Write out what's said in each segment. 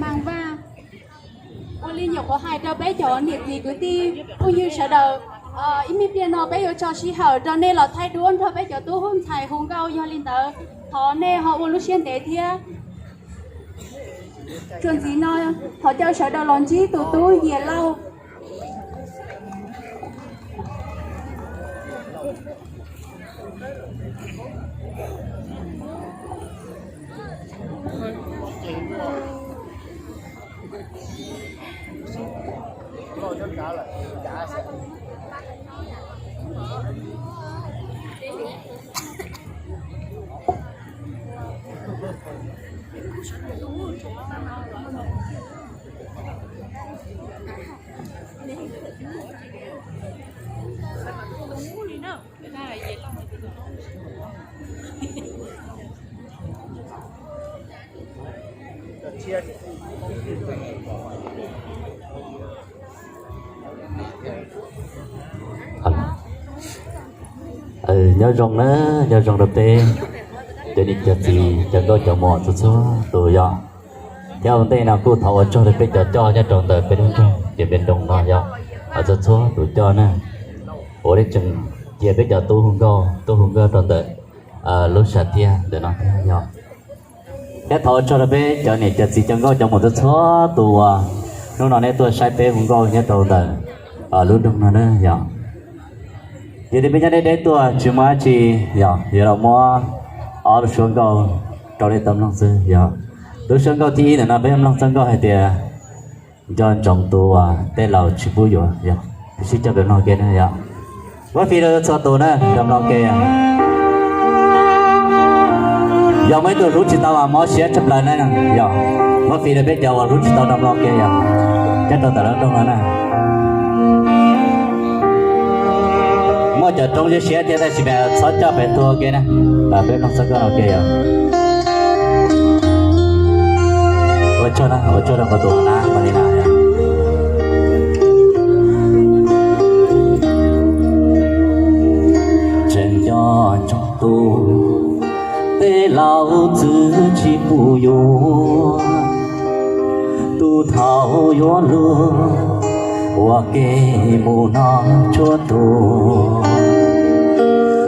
Mas Vaj, ua li nyuam qhuav hais rau peb cov niam txiv kwv tij phooj ywg sawv daws, ib me pliag no peb yuav tso sij hawm rau nej los thaij duab nrog peb cov tub hub ntxhais hu nkauj, yog li ntawd thov nej ho ua lub siab ntev thiab. Txuas ntxiv no thov caw sawv daws los ntsib tus tub Yias Lauj. Nyob zoo na, nyob zoo rau peb cov niam cov txiv cov nkauj cov muam txhua txhua tus yom. Thiab ua ntej no kuj thov ua tsaug rau peb cov coj nyob rau ntawm peb lub nroog ces peb nroo no yom, txhua txhua tus coj na, uas nej tseem cia peb cov tub hu nkauj tub hu nkauj rau ntawm lub sam thiaj ntawm no thiab yom. Thiab thov ua tsaug rau peb cov niam cov txiv cov nkauj cov muam txhua txhua tus uas hnub no nej tuaj saib peb hu nkauj nyob rau ntawm lub nroog no na yom. Yog li peb nyob deb deb tuaj tsis muaj dab tsi yom, yuav los muab ob lub suab nkauj rau nej tau mloog xwb yom. Lub suab nkauj thib ib ntawm no peb mloog txoj nkauj hais tias nco ntsoov tus uas tej laus tsis pub yuav yom. Sib coj peb mloog ke na yom. Muab fij rau txhua tus na, coj mloog ke. Yog muaj ib tug hlub tsis tau mas mob siab tshaj plaws na yom. Muab fij rau peb cov uas hlub tsis tau coj mloog ke yom, nyob rau ntawm lub nroog no na. Muaj cov roob siab siab thiab tab sis mas txhob coj pem tuag ke na, peb mloog txoj nkauj no ke yom. Ua tsaug na, ua tsaug rau qhov tus na, qhov li na. Tseem nco ntsoov tus tej laus txwv tsis pub yuav, tus thaum yuav luag ua ke mus no tshuav tuag.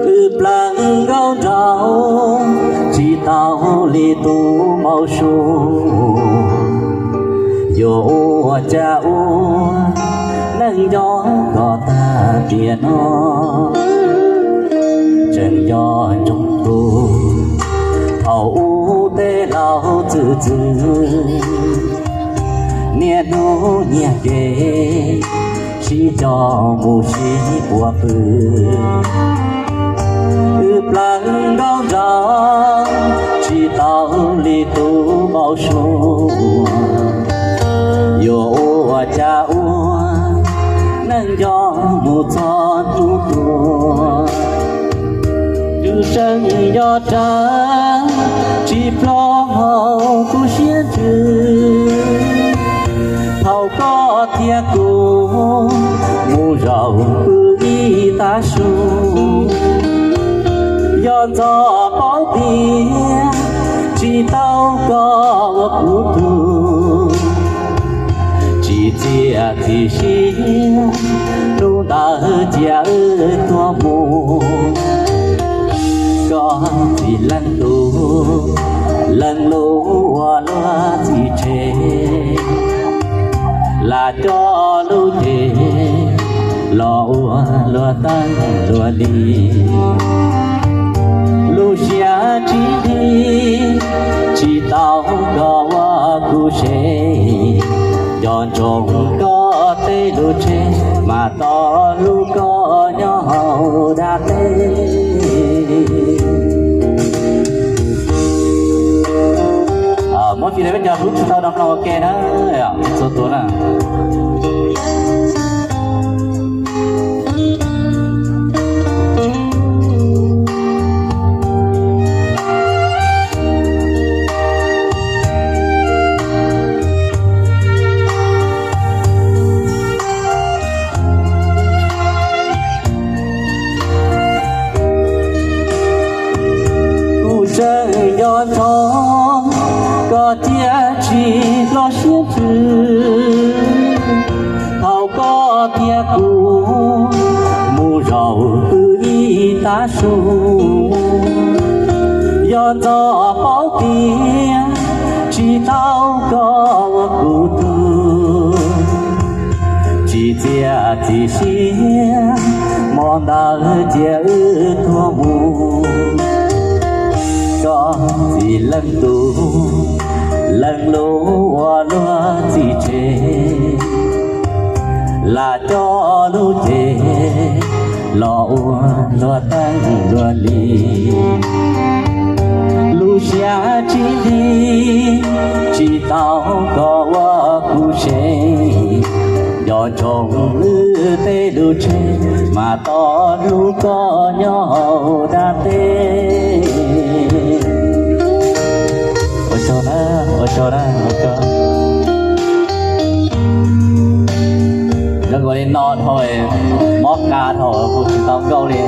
Wb plaub nkauj nraug tsis tau li tus maum suav, yuav ua cas ua neej nco kom tag tiam no. Tseem nco ntsoov tus thaum ub tej laus txwv txwv, niaj hnub nyiag kev sib coj mus sib puas pw. Wb plaub nkauj nraug tsis tau li tus maum suav, yuav ua cas ua neej nco mus txog hnub tuag. Tus seej nco rawv tsis ploj hauv kuv siab ntsws, thaum koj thiab kuv mus zaum pw ib tav su. Yog ntxov paub tias tsis tau koj ua kuv tug, tsis txiaj txim siab hnub ntawd cia wb tuag mus. Koj txiv leej tub, leej lub ua luag txiv tseg, lam coj lub cev los ua luag teeb luag li. Lub siab tsis nti, tsis tau koj ua kuv sev, nco ntsoov koj tej lub tsheb mas tos hlub koj nyob hauv dab teb. Muab fij rau peb cov hlub tsis tau no mloog ua ke na, txhua tus na. Kuv tseem nco ntsoov koj cia Tsis hlob siab ntsws thaum koj thiab kuv mus zaum pw ib tav su, yog ntxov paub tias tsis tau koj ua kuv tug. Tsis txiaj tsis siab hmo ntawd cia wb tuag mus. Koj txiv leej tub, leej lub ua luag txiv tseg, lam coj lub cev los ua luag teeb luag li. Lub siab tsis li, tsis tau koj ua kuv sev, nco ntsoov wb tej lub tsheb mas tos hlub koj nyob hauv dab teb. Ua tsaug na, ua tsaug na, ua tsaug. Zoo nkaus li no dhau, mob qa dhau kuv tsis tau nkauj li.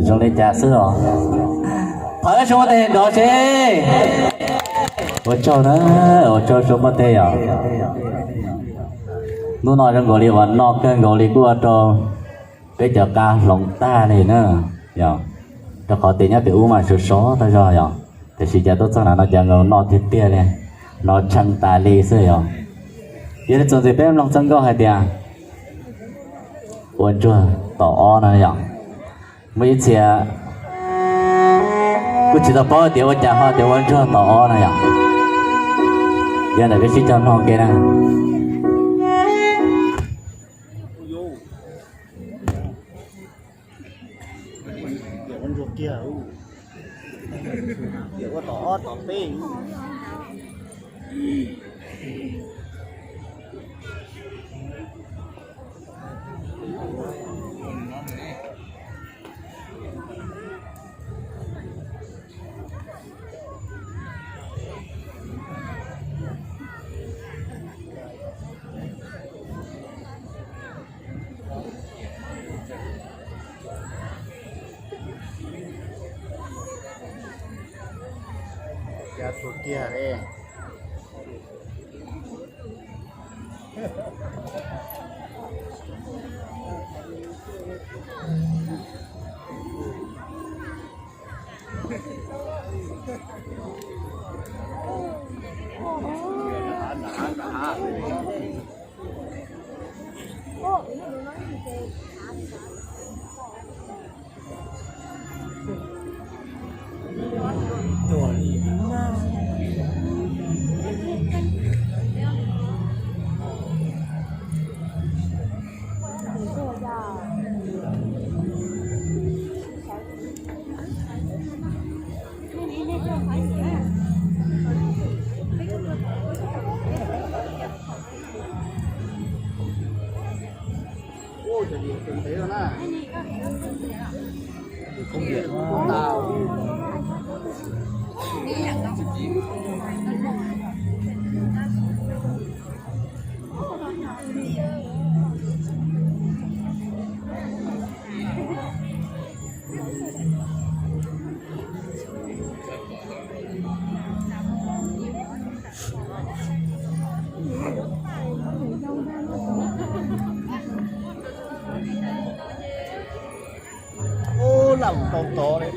Zoo li cas xwb os. Thov ib suab muab tej nrov seb. Ua tsaug na, ua tsaug suab muab tej yom. Hnub no zoo nkaus li uas no kawg nkaus li kuj ua rau peb cov qab hloov tag li na, yog rau qhov tias nyob pem ub mas sov sov tag zog yog, tiam sis cas tuaj txog na no cas nkaus no tiag tiag li, no tshee tas li xwb yog. Yog li txuas ntxiv peb mloog txoj nkauj hais tias ua ntsuag tom ob no yog. Muaj ib txhia kuj tsis tau paub tias ua cas ho tias ua ntsuag tom ob no yog. Yog ntawm peb sib cog mloog ke na. Ub, lam tau tod li.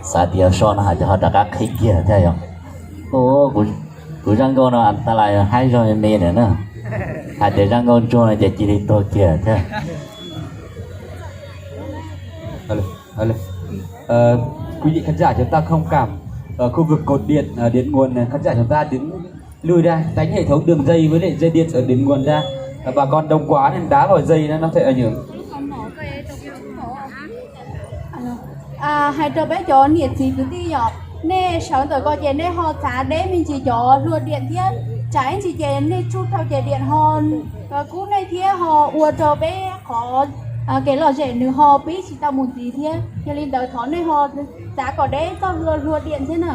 Xav tias so no hais tias ho rov qab qhib kiag thiab yog. Kuv zaj nkauj no tas lais haib zog me me na, hais tias zaj nkauj ntsuag no ces cia li tuag kiag thiab. Ờ, quý vị khán giả chúng ta thông cảm, ở khu vực cột điện, ờ, điện nguồn này, khán giả chúng ta đứng lui ra, tránh hệ thống đường dây với lại dây điện ở điện nguồn ra. Bà con Đông Quá nên đá vào dây nó sẽ ảnh hưởng. Hais rau peb cov niam txiv kwv tij yom, nej sawv ntawm ko ces nej ho txav deb me ntsis cov hlua diam thiab, tsam ib ntsis ces nej tsuj dhau ces diam ho kub nej thiab ho ua rau peb qhov kev lom zem nws ho pib tsis tau mus ntxiv thiab. Yog li ntawd thov nej ho txav kom deb txoj hlua hlua diam thiab na.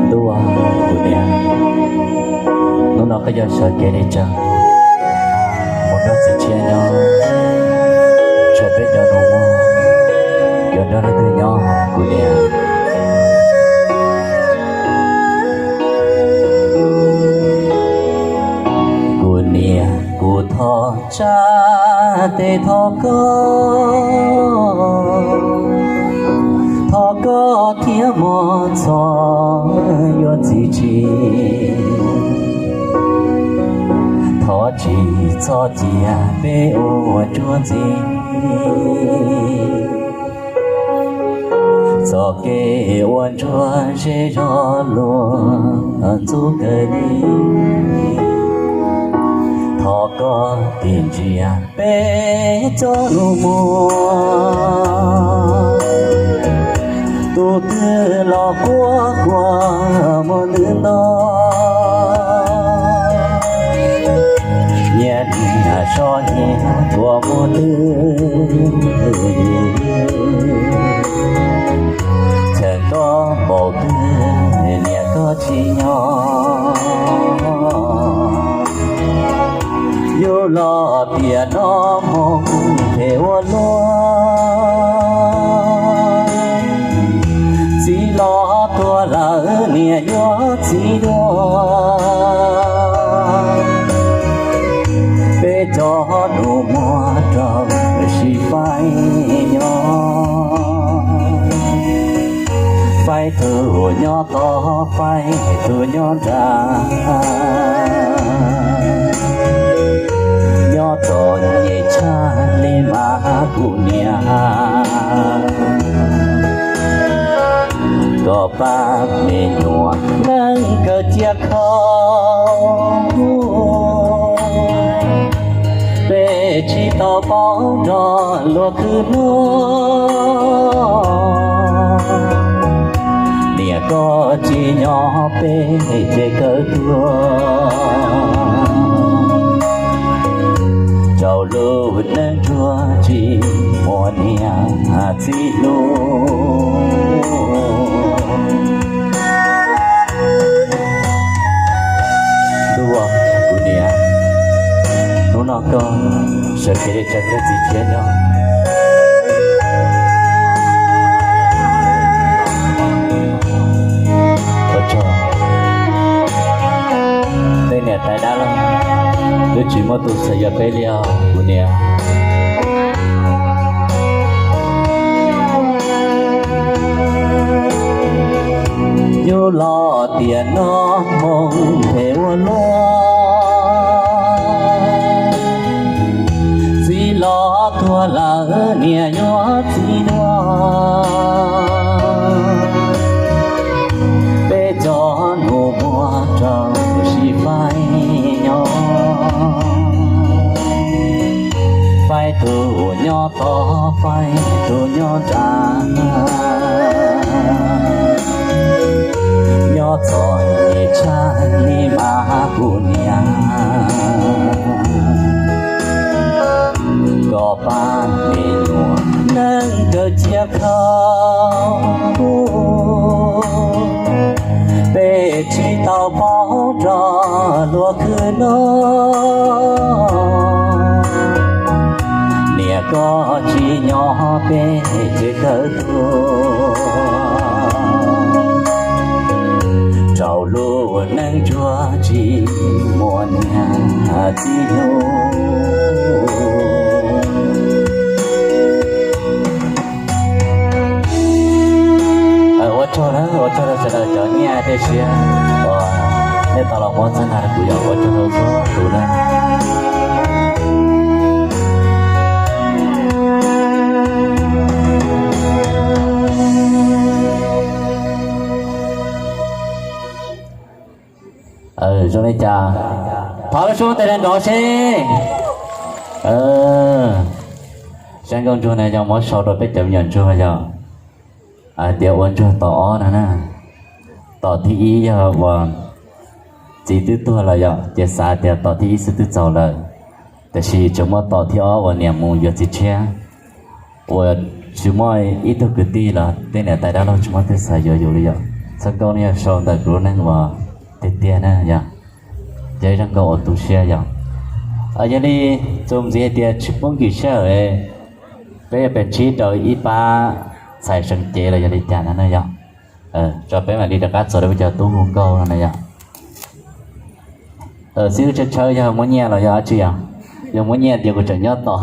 Ntuj, kuv niam, hnub no koj yog sawv kev li cas mus nrog txiv tshiab nyob, tshuav peb cov nus muag, yuav nrog leej twg nyob kuv niam? Kuv niam, kuv thov tsa tes thov koj, thov koj thiab mos txhos yuav txiv tsis, thov tsis txhob cia peb ua ntsuag ntxiv. Txoj kev ua ntsuag zej zog luag ntxub kawg li, thov koj tig ntsia peb cov nus muag, tus twg los quaj quaj muaj ntwv nto, nyias nyias so nyias quaj muaj twg, chaw koj npaum twg niam koj tsis nyob. Yus los tiam no mus phem ua luaj, txiv los tuag lawm niam yuav txiv dua. Peb cov nus muag rau sib faib nyob, faib tus nyob tod faib tus nyob nrad, nyob txom nyem tshaj li mas kuv niam, koj pab me nyuam neeg kawg cia khau, peb tsis tau paub nrog luag khwv hnub. Niam koj tsis nyob peb ces kawg tuag, rau lub neej ntsuag tsis muaj niam txiv hlub. Ntuj, kuv niam, hnub no koj sawv kev li cas koj txiv tshiab nyob. Ua tsaug, tej niam tais dab laug twb tsis muaj tus xav yuav peb li os kuv niam. Yus los tiam no mus phem ua luaj, txiv los tuag lawm niam yuav txiv dua. Peb cov nus muag rau sib faib nyob, faib tus nyob tod faib tus nyob nrad, nyob txom nyem tshaj li mas kuv niam, koj pab me nyuam neeg kawg cia khau, peb tsis tau paub nrog luag khwv hnub. Niam koj tsis nyob Ces kawg tuag rau lub neej ntsuag tsis muaj niag txiv hlub. Ua tsaug na, ua tsaug rau sawv daws cov nyiaj tej siab uas nej tau los muab txhawb nqa rau kuv, yog ua tsaug rau txhua tus na. Zoo li cas, thov lub suab tes nrov nrov seb. Zaj nkauj ntsuag no yog muab sau rau peb cov me nyuam ntsuag yog hais tias ua ntsuag tom ob no na. Tom thib ib yog uas txiv twb tuag lawm yom, ces xav tias tom thib ib xwb twb txaus lawm, tiam sis tseem muaj tom thib ob uas niam mus yuav txiv tshiab, uas tsis muaj ib tug kwv tij los tej niam tais dab laug tsis muaj twg xav yuav yus li yom. Txoj nkauj no yog sau ntawm kuv lub neej uas tiag tiag na yom. Yog ib zaj nkauj uas tu siab yom. Yog li txuas ntxiv hais tias tsis pub nkim sij hawm, peb yuav pem ntsib rau ib pab ntxhais seev cev los yog li cas no na yom. Tso peb mam li rov qab txuas rau peb cov tub hu nkauj no na yom. Xib hwb tshawb tshawb yog muab nyiaj los yog dab tsi yom? Yog muab nyiaj ces kuv tseem nyob tos.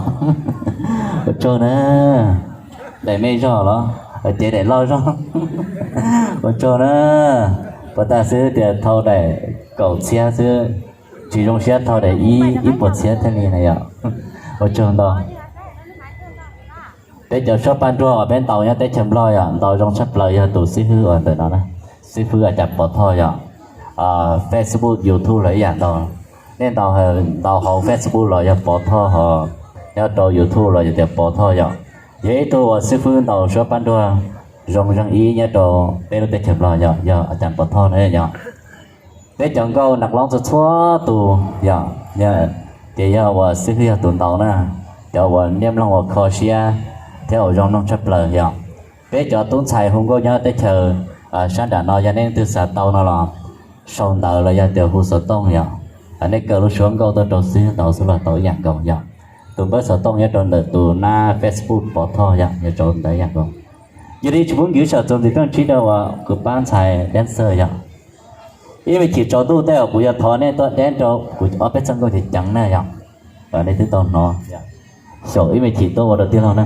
Ua tsaug na. Daim me zog los, ces daim loj zog. Ua tsaug na. Puas tas xwb tias thau daim kaum txhiab xwb, tsis zoo siab thau daim ib puas txhiab thiaj li na yom. Ua tsaug ntau. Peb cov suab paj nruag uas peb ntaus nyob teb chaws Nplog yom, ntaus zoo tshaj plaws yog tus xib hwb uas ntawm no na, xib hwb A Cas Pov Thoj yom. Facebook, YouTube los ib yam ntaus. Nej ntaus, ntaus hauv Facebook los yog Pov Thoj, ho nyob rau YouTube los yog tias Pov Thoj yom. Yog ib tug uas xib hwb ntaus suab paj nruag zoo zeeg ib nyob rau peb lub teb chaws Nplog yom, yog A Cas Pov Thoj na yom. Peb cov nkauj nas loob txhua txhua tus yom, ces yog uas xib hwb yog tus ntaus na. Cov uas nej mloog uas kho siab thiab uas zoo mloog tshaj plaws yom. Peb cov tub ntxhais hu nkauj nyob teb chaws sab nram no, yog nej leej twg xav tau no los sau ntawv los yog tias hu xov tooj yom. Nej kaw lub suab nkauj tuaj rau xib hwb ntaus xwb los tau ib yam nkaus yom. Tus npawb xov tooj nyob rau ntawm tus nab Facebook Pov Thoj yom, yuav rau ntawd ib yam nkaus. Yog li tsis pub nkim sij hawm, txuas ntxiv peb mus ntsib rau uas kuv pab ntxhais dancer yom. Ib me chim tsaus ntuj tej uas kuv yuav thov nej tuaj deb rau kuv ob peb txoj nkauj ceev ceev na yom. Nej twb tau hnov, xyaum ib me chim tuaj ua rau tij laug na.